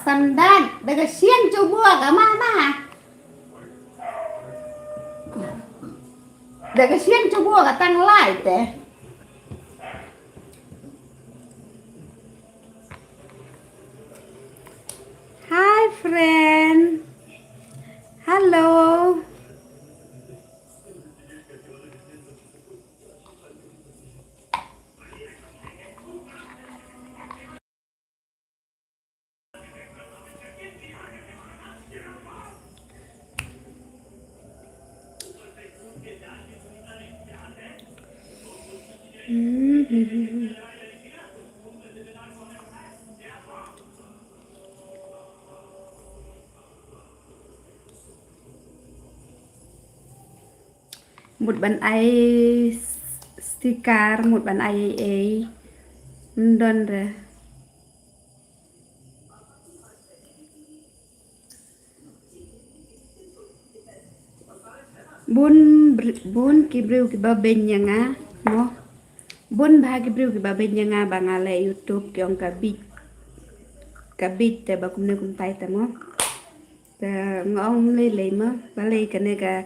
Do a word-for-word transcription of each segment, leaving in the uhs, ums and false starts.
Sandan, da ka siang chubu ka mama. Da ka siang chubu ka tang lai te. Hi, friend. Hello. Mut ban ai s-, sticker, mut ban ai ei ei. Ndon re. Bun br-, bun ki briew kiba beiñ ïa nga, mo. Bun bha ki briew kiba beiñ ïa nga ba nga leh YouTube ki ong ka bit. Ka bit te ba kumne kumtai te mo. Te nga ong lei lei mo, balei kane ka,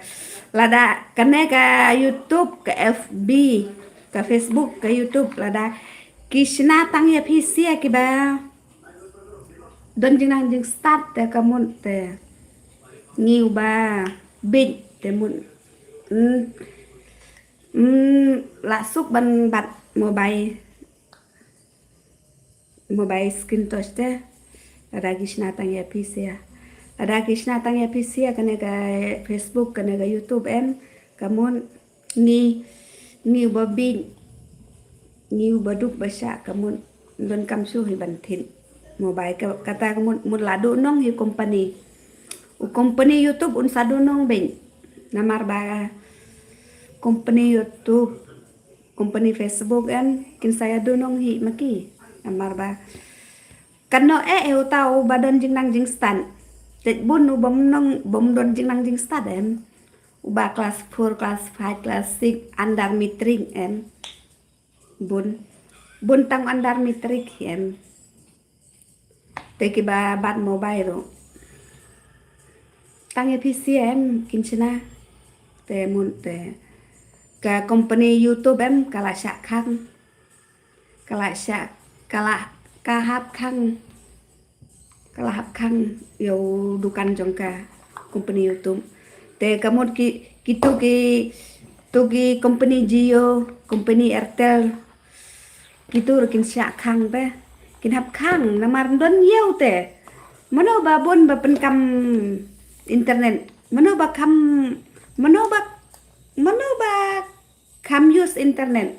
lada kane ka YouTube, ka F B, ka Facebook, ka YouTube, lada ki shna tang ïa phi sia kiba don jingnang jingstad te ka mut te ngi uba bit te mut. Mm, mm, la suk ban bat mobile, mobile screen touch te. Lada ki shna tang ïa phi sia. Lada ki shna tang ïa phi sia kane ka Facebook, kane ka YouTube em. Ka mut ngi, ngi uba bit, ngi uba duk ba shah ka mut. Don kam shu hi ban thied mobile ka, kata ka mut, mut la duh nong hi company. U company YouTube un sa duh nong beiñ. Namar ba company YouTube, company Facebook em, kin sa ïa duh nong hi ma ki. Namar ba kano eh, eh uta uba don jingnang jingstad. Te bun u bym nong, bym don jingnang jingstad em. Uba class four, class five, class six, under matric em. Bun. Bun tang under matric em. Te kiba bat mobile ruh. Tang ïa phi sia em kin shna. Te mut te ka company YouTube em ka la shah khang. Ka la shah, ka la, ka hap khang. Ka la hap khang ïa u dukan jong ka company YouTube. Te ka mut ki, kitu ki, tu ki company Jio, company Airtel. Kitu ruh kin shah khang te. Kin hap khang namar don ïa u te. Mano ba bun ba pynkam internet. Mano ba kham, mano ba, mano ba kham use internet.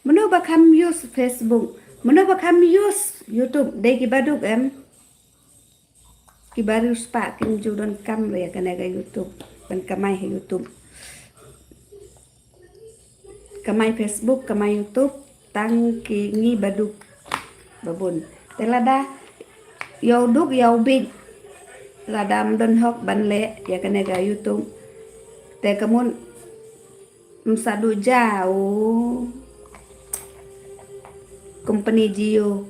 Mano ba kham use Facebook. Mano ba kham use YouTube. Dei kiba duk em. Kiba riewspah kim ju donkam ruh ïa kane ka YouTube. Ban kamai ha YouTube. Kamai Facebook, kamai YouTube. Tang ki ngi ba duk ba bun. Te lada ïa u duk ïa u bit. Lada ym don hok ban leh ïa kane ka YouTube. Te ka mut ym sa duh ja u company Jio,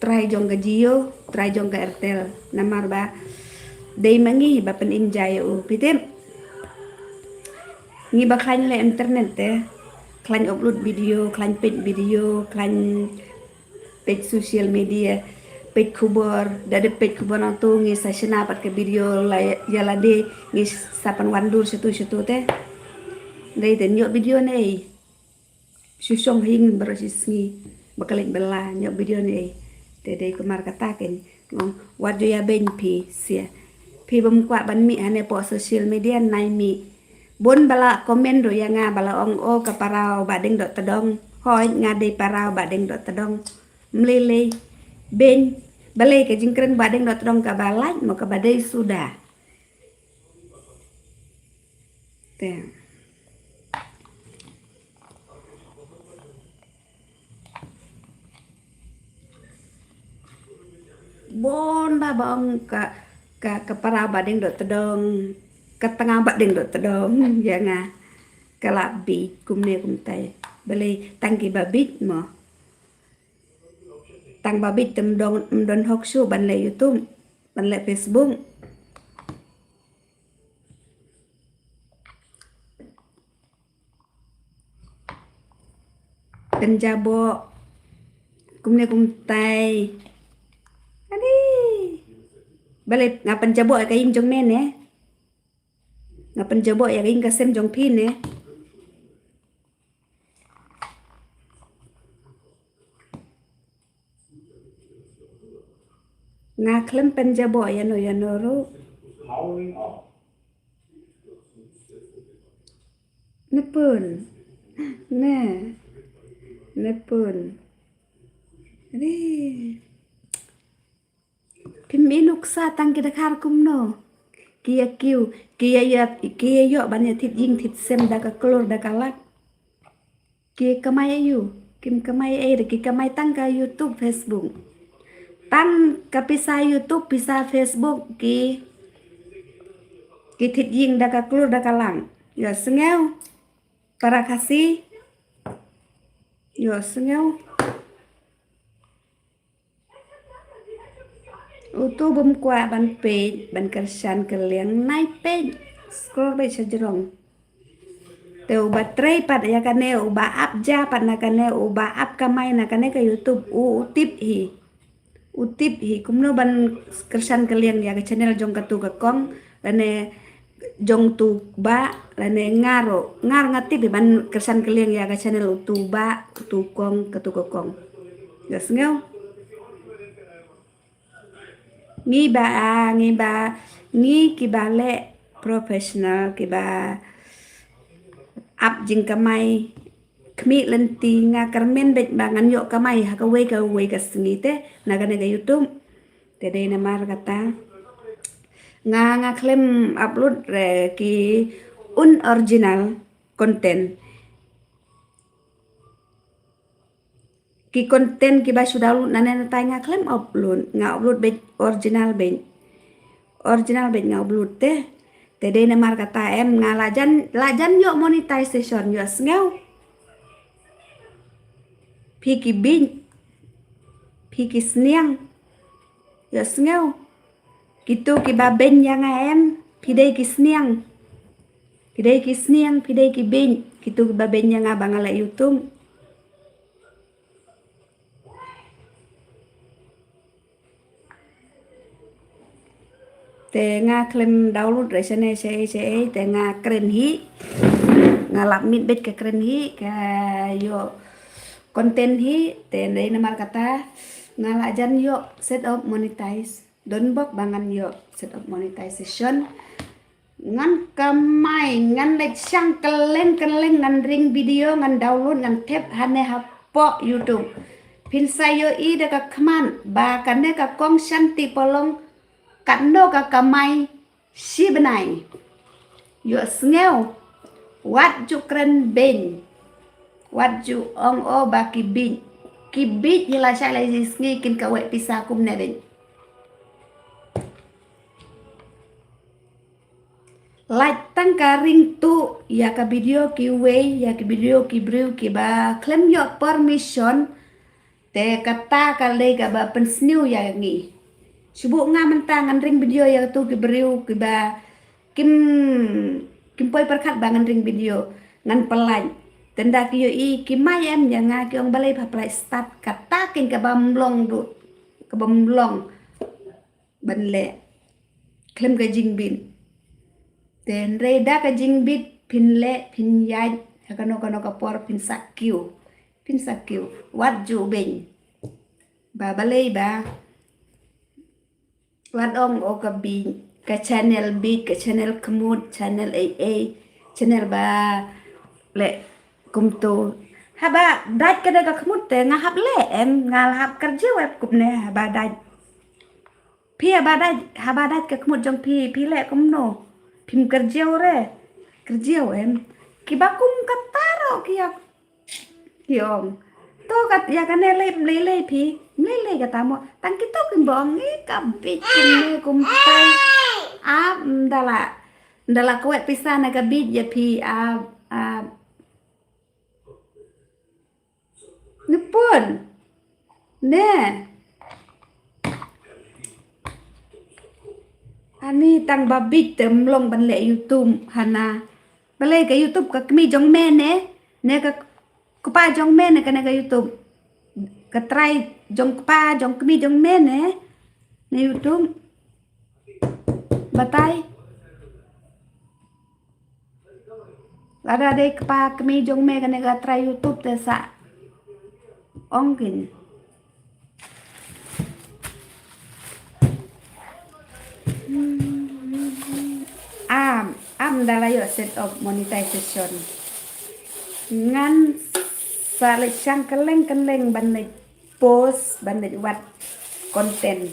trai jong ka Jio, trai jong ka Airtel. Namar ba dei ma ngi ba pynim ja ïa u. Phi tip, ngi ba khlaiñ leh internet te, khlaiñ upload video, khlaiñ peit video, khlaiñ peit social media, peit khubor, da dep peit khubor nangtu ngi sa shna pat ka video la ïa lade, ngi sa pynwandur shatu shatu te. Dei te ñiuh video ne ei. Shu shong ha ïing baroh shi sngi ba ka leit bylla, ñiuh video ne ei. Te dei kumar kata kein. Ngong wat ju ïa beiñ phi sia. Phi bym kwah ban mih hane poh social media, nai mih. Bun ba la comment ruh ïa nga ba la ong, o ka para u Bahdeng Dohtdong. Hooid nga dei para u Bahdeng Dohtdong. Mlei lei. Beiñ. Balei ka jingkren Bahdeng Dohtdong kaba lait mo kaba dei suda. Te. Bun ba ba ong ka, ka, ka para Bahdeng Dohtdong, ka tnga Bahdeng Dohtdong, ïa nga. Ka la bit kumne kumtai. Balei tang kiba bit mo. Tang ba bit te ym don, ym don hok shuh ban leh YouTube. Ban leh Facebook. Pynjaboh kumne kumtai. Ani. Balei nga pynjaboh ïa ka ïing jong me ne? Nga pynjaboh ïa ka ïing ka sem jong phi ne? Nga khlem pynjaboh ïano ïano ruh. Ne pun. Ne. Ne pun. Ri. Phim i nuksa tang ki dkhar kumno. Ki ïa kiew, ki ïa ïa, ki ïa ïoh ban ïa thied ïing thied sem da ka klur da ka lak. Ki kamai aïu, kim kamai ei da ki kamai tang ka YouTube, Facebook. Tang ka pisa YouTube, pisa Facebook ki, ki thied ïing da ka klur da ka lak. Ïohsngew. Para Khasi. Ïohsngew. Utu bym kwah ban peit, ban kyrshan kylliang, nai peit. Scroll beit sha jrong. Te uba trei pat ïa kane, uba ap ja pat na kane, uba ap kamai na kane ka YouTube, u, u tip hi. U tip hi, kumno ban kyrshan kylliang ïa ka channel jong katu ka kong, lane jong tu ba, lane nga ruh, nga ruh nga tip hi ban kyrshan kylliang ïa ka channel utu ba, utu kong, katu ka kong. Ïohsngew. Ngi ba, ah, ngi ba, ngi kiba leh professional, kiba ap jingkamai, khmih lynti, nga kyrmen beit ba ngan ïoh kamai ha kawei kawei ka sngi te na kane ka YouTube. Te dei namar kata nga, nga khlem upload re ki unoriginal content. Ki content kiba shu download nane natai nga khlem upload, nga upload beit original beit. Original beit nga upload te. Te dei namar kata em nga la jan, la jan ïoh monetization, ïohsngew. Phi ki beit. Phi ki sniang. Ïohsngew. Kitu kiba beiñ ïa nga em, phi dei ki sniang. Phi dei ki sniang, phi dei ki beit. Kitu kiba beiñ ïa nga ba nga leh YouTube. Te nga khlem download re shane shaei shaei, te nga kren hi. Nga lap miet beit ka kren hi, ka ïoh content hi, te dei namar kata nga la jan ïoh set up monetize. Don bok ba ngan ïoh set up monetization. Ngan kamai, ngan leit shang kylleng kylleng, ngan ring video, ngan download, ngan thep hane hapoh YouTube. Phin sa ïohi da ka khmat ba kane ka Kong Shanti Pawlong katno ka kamai shi bnai. Ïohsngew. Wat ju kren beiñ. Wat ju ong o ba ki beit. Ki beit hi lashai lashisngi kin kawei pisa kumne beit. Lait tang ka ringtuh ïa ka video kiwei, ïa ki video ki briew kiba khlem ïoh permission. Te kata ka dei kaba pynsniew ïa ngi. Shu buh nga mynta ngan ring video ïa katu ki briew kiba kim, kim poi pyrkhat ba ngan ring video, ngan pynlait. Te ynda ki ïohi ki mai em ïa nga, ki ong balei pha pynlait stad, kata keiñ kaba ym long duh, kaba ym long ban leh khlem ka jingbit. Te hynrei da ka jingbit phin leh, phin ïaid ha kano kano ka por, phin sa kiew. Phin sa kiew. Wat ju beiñ. Ba balei ba. Wat ong o ka beit, ka channel beit, ka channel khmut, channel ei ei, channel ba leh kumtu. Haba dait ka dei ka khmut te nga hap leh em, nga la hap kyrjiaw em kumne haba dait. Phi haba dait, haba dait ka khmut jong phi, phi leh kumno? Phim kyrjiaw re. Kyrjiaw em. Kiba kum kata ruh ki ïa, ki ong. To kat ïa kane lei, lei lei phi. Lei lei kata mo. Tang kito kim ba ong ngi ka beit kumne kumtai. Ap, ynda la, ynda la kawei pisa na ka beit ïa phi, ap, ap. Nypun. Ne. Ani tang ba bit te mlong ban leh YouTube hana. Balei ka YouTube ka kmie jong me ne? Ne ka kpa jong me ne kane ka YouTube? Ka trai jong kpa jong kmie jong me ne? Ne YouTube. Batai. Lada dei kpa kmie jong me kane ka trai YouTube te sa ong kin. Am, am da la ïoh set up monetization. Ngan sa leit shang kylleng kylleng ban leit post ban leit wad content.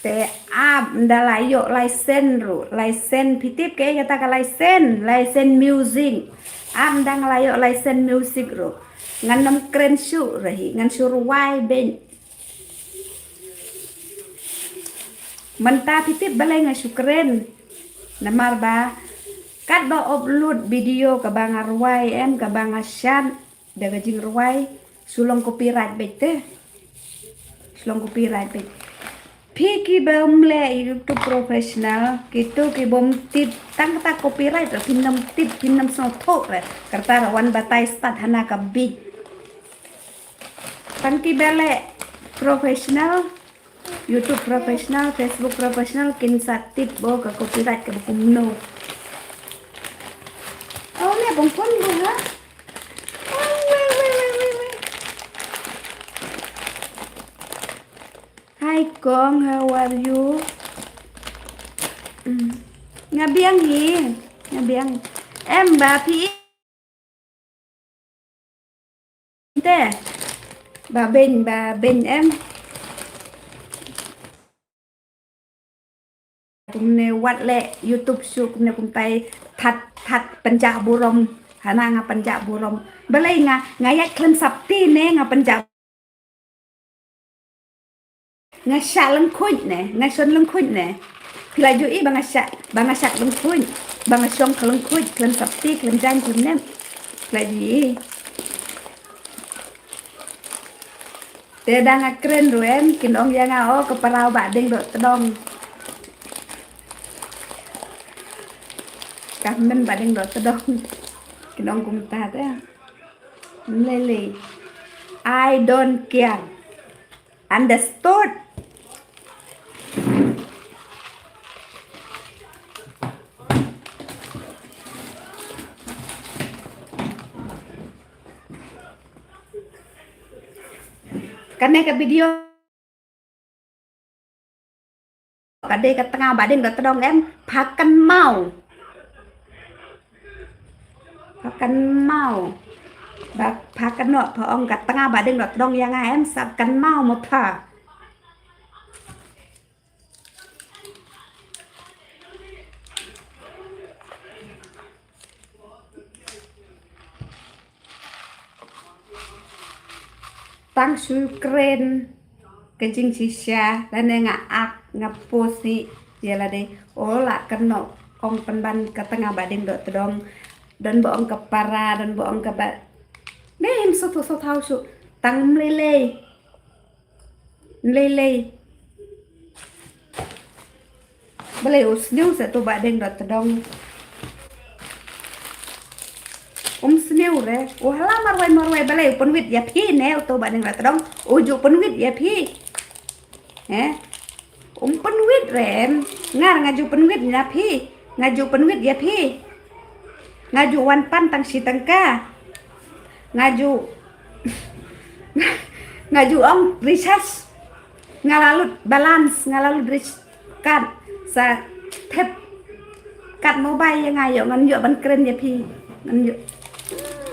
Te ap ynda la ïoh license ruh, license phi tip kaei kata ka license, license music. Ap ynda nga la ïoh license music ruh, ngan nym kren shuh re hi, ngan shu rwai beit. Mynta phi tip balei nga shu kren? Namar ba katba upload video kaba nga rwai em, kaba nga shad da ka jingrwai, shu long copyright beit te. Shu long copyright beit. Phi ki bym leh YouTube professional, kito ki bym tip tang kata copyright re, phin nym tip, phin nym sngewthuh re. Kata re wan batai start hana ka bit. Tang kiba leh professional, YouTube professional, Facebook professional, kin sa tip ba ka copyright kaba kumno. Oh, ne bong pun bu ha. Oh, wei, wei, wei, wei, wei. Hi Kong, how are you? Mm. Nga biang hi. Nga biang. Em ba phi te. Ba beng, ba beng em. Kumne wat leh YouTube shuh kumne kumtai, that that pynjah burom. Hana nga pynjah burom. Balei nga, nga ïaid khlem sopti ne nga pynjah. Nga shah lyngkhuid ne, nga shong lyngkhuid ne. Phi la ju ïohi ba nga shah, ba nga shah lyngkhuid, ba nga shong khlem lyngkhuid, khlem sopti, khlem jaiñ, khlem nep. Phi la ju ïohi. Te da nga kren ruh em, kin ong ïa nga, oh, ka para u Bah Deng Dohtdong. Ka men Bah Deng Dohtdong. Kin ong kumta te. Lele. I don't care. Understood? Kane ka video ka dei ka tnga Bah Deng Dohtdong em, pha kynmaw. Pha kynmaw. Ba pha kynnoh pha ong ka tnga Bah Deng Dohtdong ïa nga em, sa kynmaw mo pha. Tang shu kren ka jingshisha, lane nga ak, nga post hi ïa lade. O la kynnoh ong pynban ka tnga Bah Deng Dohtdong. Don ba ong ka para, don ba ong ka ba. Ne him shu tu shu thaw shu. Tang mlei lei. Lei lei. Balei u sniew sa tu Bah Deng Dohtdong. Um sniew re. U hala marwei marwei balei u pynwit ïa phi ne u tu Bah Deng Dohtdong. U ju pynwit ïa phi. Eh? Um pynwit re em. Nga nga ju pynwit ïa phi. Nga ju pynwit ïa phi. Nga ju wan pan tang shi tyngka. Nga ju, nga ju ong recharge. Nga la lut balance, nga la lut recharge card sa thep card mobile ïa nga ïoh ngan ïoh ban kren ïa phi. Ngan ïoh.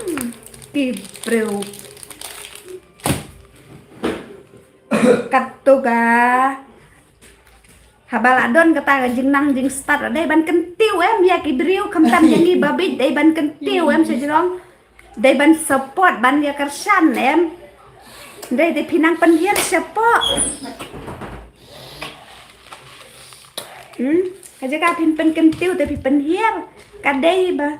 Hmm. Ki briew. Katto ka. Haba la don kata ka jingnang jingstad dei ban kyntiew em ïa ki briew khamtam ïa ngi ba bit dei ban kyntiew em sha jrong. Dei ban support ban ïa kyrshan em. Dei dei phi nang pynhiar shapoh. Hmm? Ka jaka phin pynkyntiew te phi pynhiar. Ka dei ba.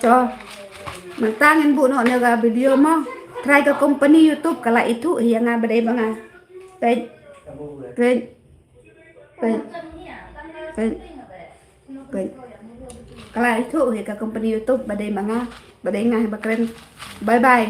To. Mynta ngin buh noh ne ka video mo. Try ka company YouTube ka la ithuh hi ïa nga ba dei ba nga. Peit. Peit. Peit. Peit. Peit. Ka la ithuh hi ka company YouTube ba dei ba nga. Ba dei nga hi ba kren. Bye bye.